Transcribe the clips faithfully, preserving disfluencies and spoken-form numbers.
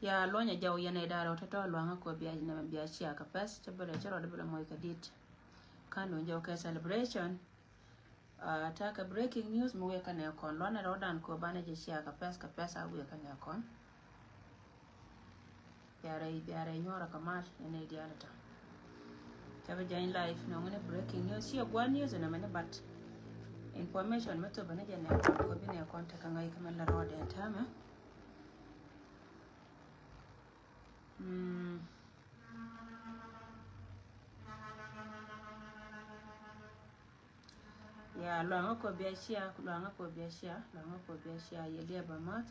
Ya luɔnyɛ jɔw yɛn ɛ da̱rɛ wä tɔ̱tɔ̱ luaŋä kɔ bia nɛmɛ bia cia kɛ pɛth cɛ bɛ lɛ cɛ rɔɔdɛ bɛ lɛ mɔc kɛ dit. Kan duŋ jɔw kɛ celebration. Ta̱a̱ kɛ breaking news mi wëë kä nɛ kɔn luɔnɛ rɔɔdan kɔ banɛ jɛ cia kɛ pɛth kɛ pɛth a wëë kä nɛ kɔn. Biarɛ biarɛ nyuɔrɛ kɛ mal yɛn ɛ diaal tɔ. Cɛ bɛ jany live nɔŋ ni breaking news ciɛ gua̱n news nɛmɛ ni but information mi thop ni jɛ nɛ kɔn kɔ bi nɛ kɔn tekɛ ŋa̱c kɛ mɛ lɛ rɔɔdɛ täämɛ. Mm. Ya luaŋä kɔ bia cia luaŋä kɔ bia cia luaŋä kɔ bia cia yɛ liɛ bä math.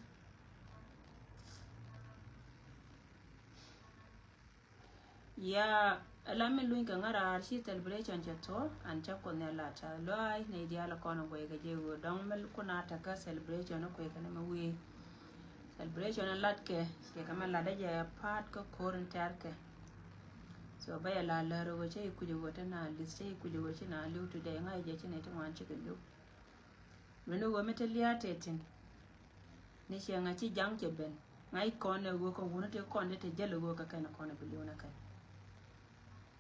Ya la mi luny kɛ ŋa raar ci celebration cɛ thok an cɛ kuoth ni a lat ca luaay ni diaal kɔn guɛy kɛ jɛ wee dɔŋ mi kun a tekɛ celebration ni kui̱ kɛ ni mi wee. Celebration in lat kɛ ciɛ kɛ mɛ lat dee jɛ pa̱a̱t kä ko̱r in tɛ̈r kɛ. So bä yɛ la lär wee cä yi kui̱c wee ti na li̱th cä yi kui̱c wee ci na li̱w ti dee ŋa̱c jɛ ci ni ti ŋuan cikɛ li̱w. Mɛn wee mi ti lia̱a̱ tɛ thi̱n. Ni ciɛ ŋa̱c ci jaŋ cɛ ben ŋa̱c kɔn ɛ wee kɛ wuni ti kɔn dee ti jäl ɛ wee kɛ kɛn kɔn ɛ bi li̱w na kɛn.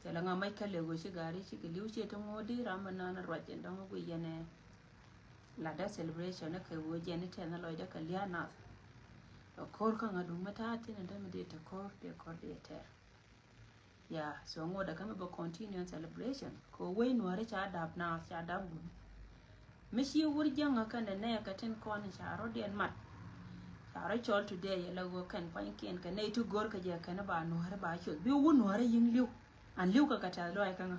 Cɛ lɛ ŋa̱ mac kä lɛ wee ci gaari cikɛ li̱w ciɛ ti ŋo̱o̱di ram mi naan ruac in dɔ̱ŋ wee yɛn ɛ. Latdä celebration ni kɛ wee jɛn ni tɛn ni lɔcdä kɛ lia̱a̱ nath. Ɛ ko̱r kä ŋa̱ duŋ mi ta̱a̱ thi̱n in dämi dee te ko̱r dee ko̱r dee tɛr. Ya so ŋuɔ̱t ɛ kä mi bɛ continue celebration kɛ wee nuääri ca dap naath ca dap wun. Mi ci wur jäŋä kɛn ɛ nɛɛkɛ tin kɔn ca rɔ̱diɛn mat. Ca rɔ cɔl today yɛ la ɣöö kɛn pua̱nykiɛn kɛ nɛy ti go̱r kɛ jɛ kɛn ba nuääri ba cuth bi wur nuääri yiŋ li̱w. An li̱w kɛ kɛ tɛth luaac kä ŋä.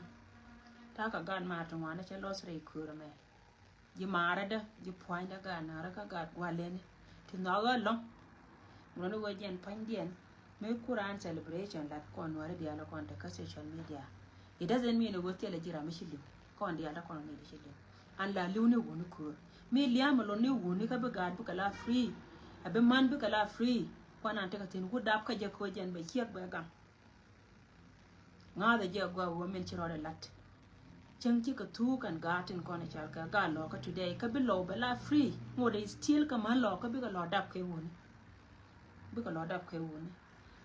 Ta̱a̱ kɛ gaat maar ti ŋuan cɛ lɔs rɛy köör ɛmɛ. Ji̱ maarädä ji̱ pua̱nydä gaat naarä kä gaat gua̱lɛni ti nhɔakä ɛlɔ̱ŋ. Ŋuɔ̱ni wee jɛn pua̱nydiɛn mi kuran celebration lat kɔn nuäri diaal kɔn te kä social media. It doesn't mean wee thilɛ ji̱ ram mi ci li̱w kɔn diaal te kɔn ŋi̱i̱c ci li̱w. An la li̱w ni wuni köör mi lia̱a̱ mi lon ni wuni kä bi gaat bikɛ la free. A bi man bikɛ la free kuan an tekɛ thi̱n wut dap kä jɛ köör jɛn bɛ ciek bɛ gaŋ. Ŋa̱thɛ jɛ gɔaa wä min ci rɔɔdɛ lat. Cäŋ cikɛ thuuk kɛn gaat tin kɔn i̱ cal kɛ gaat lɔɔkä today kä bi lɔw bɛ la free ŋot i̱ still kä män lɔɔkä bikɛ lɔ dap kɛ wuni. Bikɛ lɔ dap kɛ wuni.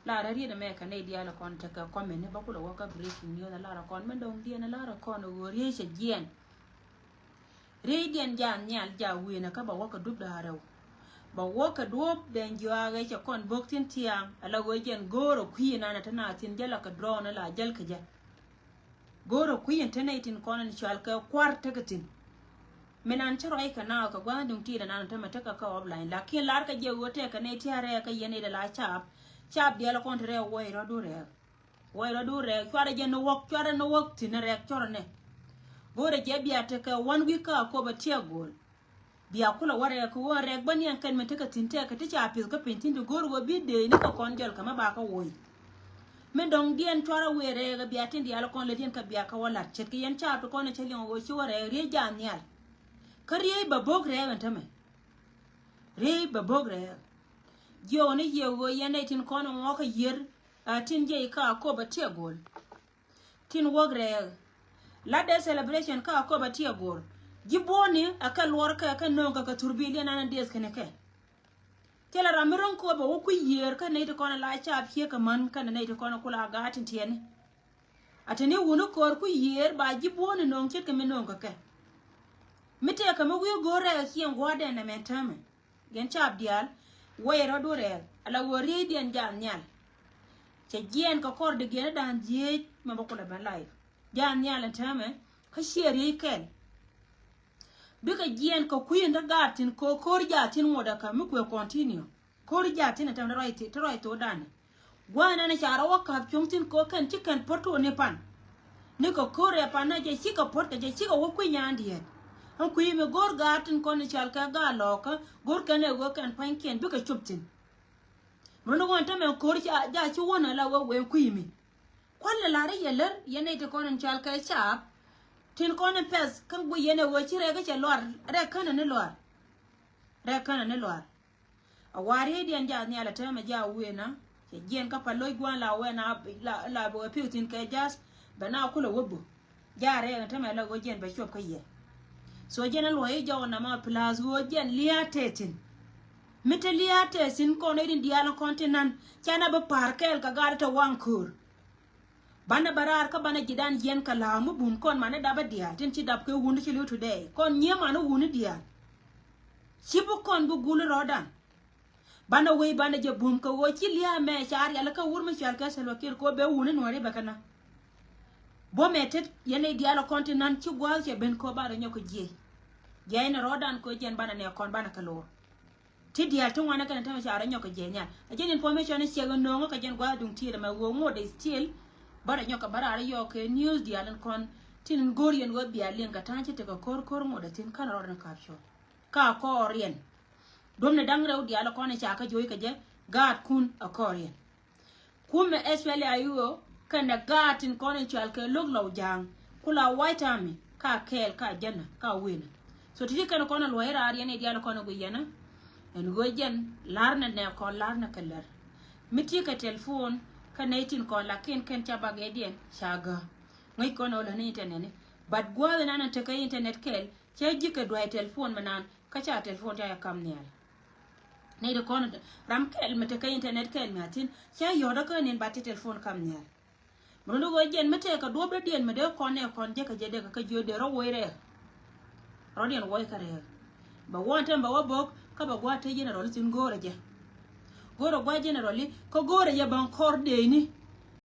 Larɛ riet ɛmɛ kɛ nɛy diaal kɔn tekɛ kɔmini bä kulɛ wä kä breaking news larɛ kɔn min dɔ̱ŋ diɛn larɛ kɔn i̱ ɣöö riecɛ jiɛn. Rieydiɛn jaa nhial jaa wi̱i̱nä kä ba wäkɛ dup da̱a̱ rɛw. Ba wäkɛ duɔ̱ɔ̱p ben jiɔaak ɛ cɛ kɔn bo̱k thi̱n thia̱a̱ŋ ala ɣöö jɛn go̱o̱rä kui̱ nanɛ te na thi̱n jälä kɛ drɔɔn ala jäl kɛ jɛ. Go̱o̱rä kui̱ in te nɛy tin kɔn in cual kɛ kua̱r tekɛ thi̱n. Min an cä ruac kɛ na kɛ gua̱a̱th duŋ ti̱i̱t anan tämɛ tekɛ kä offline lakin lar kɛ jɛ ɣöö tekɛ nɛy tia̱a̱ rɛɛ kä yɛn i̱ dɛ la caap. Caap diɛl kɔn te rɛɛ wuɔc rɔ̱du rɛɛk. Wec rɔ du rɛɛk cuarɛ jɛ ni wäk cuarɛ ni wäk thi̱n ni rɛɛk cɔrɛ ni. Go̱rɛ jɛ bia tekɛ one week kä a kop a tiɛ go̱o̱l. Bia kulɛ wä rɛɛk kɛ wä rɛɛk bä niɛn kɛn mi tekɛ thi̱n tɛɛkɛ ti ca pi̱th kä piny thi̱n ti go̱o̱r wä bi dee ni kɛ kɔn jɔl kɛ mɛ ba kä woc. Mi dɔ̱ŋ diɛn cuarɛ wëë rɛɛk bia tin diaal kɔn lɛ diɛn kɛ bia kɛ wä lat ce̱tkɛ yɛn ca ti kɔn cɛ liɛŋ wä ci wä rɛɛk riey jaa nhial. Kä riey bɛ bo̱k rɛɛk ɛn tämɛ. Riey bɛ bo̱k rɛɛk. Jiɔk ni jiɛ wä yɛn nɛy tin kɔn ŋɔk kɛ yier. A tin jiɛc kä a kop a tiɛ go̱o̱l. Tin wäk rɛɛk. Lat dee celebration kä a kop a tiɛ go̱o̱l. Ji̱ buɔ̱ni a kɛ luɔr kɛ kɛ nööŋ kɛ kɛ thur bi liɛn an a dieth kɛn kɛ. Thilɛ ram mi ro̱ŋ kop a wä kui̱ yiëër kä nɛy ti kɔn a la caap ciek kɛ män kɛn nɛy ti kɔn a kula a gaat tin tiɛni. A te ni wuni ko̱o̱r kui̱ yiëër ba ji̱ buɔ̱ni nööŋ ce̱tkɛ mi nööŋ kɛ kɛ. Mi tëëkɛ mi wi̱i̱ go̱o̱r rɛɛk ciɛŋ gua̱a̱r dɛn ɛmɛn täämɛ. Gɛn caap diaal wä yɛ rɔ̱du rɛɛk ala ɣöö rieydiɛn jaa nhial. Cɛ jiɛɛn kɛ kɔr di giɛn i̱ da̱a̱n dhieec mɛ bä kulɛ ben live. Jaa nhial ɛn täämɛ kä ciɛ riey kɛl. Bikɛ jiɛɛn kɛ kui̱ in te gaat thi̱n ko̱o̱r ko̱o̱r jaa thi̱n ŋuɔ̱t ɛ kä mi kuëë continue. Ko̱o̱r jaa thi̱n ɛn täämɛ te ruac thi- te ruac tho̱o̱dan. Gua̱a̱th ɛn ɛ ca rɔ wä ka̱p cuɔ̱ŋ thi̱n kɛ kɛn ci kɛn pär tuɔɔk ni pan. Ni kɛ ko̱r ɛ pan na jɛ cikɛ pär kɛ jɛ cikɛ wä kui̱ nyaandiɛt. Ɛn kui̱ mi go̱r gaat tin kɔn i̱ cal kɛ gaat lɔɔkä go̱r kɛn ɛ ɣöö kɛn pa̱nykiɛn bikɛ cop thi̱n. Run ɣɔn tämɛ ko̱r ca jaa ci wän ala ɣöö wee kui̱ mi. Kua̱l ni la̱r i̱ yɛ lär yɛn nɛy ti kɔn in cal kɛ caap. Tin kɔn in pɛth kä guiy yɛn ɛ ɣöö ci rɛɛk i̱ cɛ luar rɛɛk känɛ ni luar. Rɛɛk känɛ ni luar. A wa̱a̱ rieydiɛn jaa nhial a täämɛ jaa wëë na cɛ jiɛn kä pa lo̱c gua̱a̱n la wëë na la la bɛ wee pi̱w thi̱n kɛ ja̱a̱th bɛ na kulɛ wä bä. Jaa rɛɛk a täämɛ la ɣöö jiɛn bɛ cuɔp kä yɛ. So jiɛn a luɔ̱c i̱ jɔk nɛmɛ plus ɣöö jiɛn lia̱a̱ tëë thi̱n. Mi te lia̱a̱ tɛɛthin kɔn irin diaal kɔn ti nan canɛ bi pa̱a̱r kɛɛl kɛ gaat te waŋ köör. Banɛ bä raar kä banɛ ji̱dan yɛn kɛ la̱a̱ mi bum kɔn manɛ dapä diaal tin ci dap kɛ wuni ci li̱w today kɔn nyiee manɛ wuni diaal. Ci bi kɔn bi gul rɔɔdan. Banɛ wei banɛ jɛ bum kɛ ɣöö ci lia̱a̱ mɛ ca rialikä wur mi cual kɛ Salva Kiir kɛ ɣöö bɛ wuni nuɔ̱ɔ̱ri bɛ kɛ na. Buɔ̱mɛ tet yɛn i̱ diaal kɔn ti nan ci gua̱a̱th cɛ ben kɛ ɣöö banɛ nyɔk kɛ jiɛc. Jiɛc ni rɔɔdan kɛ ɣöö jɛn banɛ nɛ kɔn banɛ kɛ lo̱r. Ti diaal ti ŋuanɛ kɛn tämɛ ca rɔ nyɔk kɛ jiɛc nhial. A jɛn information ni ciɛk in nööŋä kɛ jɛn gua̱a̱th duŋ tiɛɛl ɛmɛ ɣöö ŋot dee still. Bä rɔ nyɔk kɛ bä raar yɔɔk kɛ news diaal in kɔn tin in go̱o̱r yɛn ɣöö bia liŋ kɛ ta̱a̱ ci tekɛ ko̱r ko̱r ŋot dee thin kän rɔɔdan kap cuɔ̱p. Ka kɔɔriɛn. Duɔ̱mni da̱ŋ rɛw diaal kɔn i̱ ca kä jo̱o̱c kɛ jɛ gaatkun a kɔɔriɛn. Kumɛ S P L A I O kɛnɛ gaat tin kɔn in cual kɛ lo̱k lɔw ja̱a̱ŋ kula White Army ka kɛɛl ka jɛnä ka wenä. So ti̱ti̱ kɛn kɔn in luɔ̱c raar yɛn i̱ diaal kɔn in gui yɛnä. Ɛn ɣöö jɛn la̱r nɛ nɛ kɔn la̱r nɛ kɛ lär. Mi ti kɛ telephone kɛ nɛy tin kɔn lakin kɛn ca bak yɛ diɛn ca gä. Ŋäc kɔn in ɣöö läni internet ni. But gua̱a̱th in an in tekɛ internet kɛɛl cɛ ji̱ kɛ duay telephone mi naan kä ca telephone ca yɛ kam nhial. Nɛy ti kɔn ram kɛl mi tekɛ internet kɛl mi a thin cɛ yɔ̱t kä nin ba ti telephone kam nhial. Mi run di ɣöö jɛn mi tekɛ duɔ̱p dɔ̱diɛn mi dee kɔn nɛ kɔn jɛ kɛ jɛ dee kɛ jiö dee rɔ woc rɛɛk. Rɔ̱diɛn woc kɛ rɛɛk. Bɛ wä ɛn tɛm bɛ wä bo̱k kä bɛ gua̱a̱th te general thin go̱o̱rɛ jɛ. Go̱o̱rɛ gua̱a̱th general i̱ kä go̱o̱rɛ jɛ bä kɔr deeni.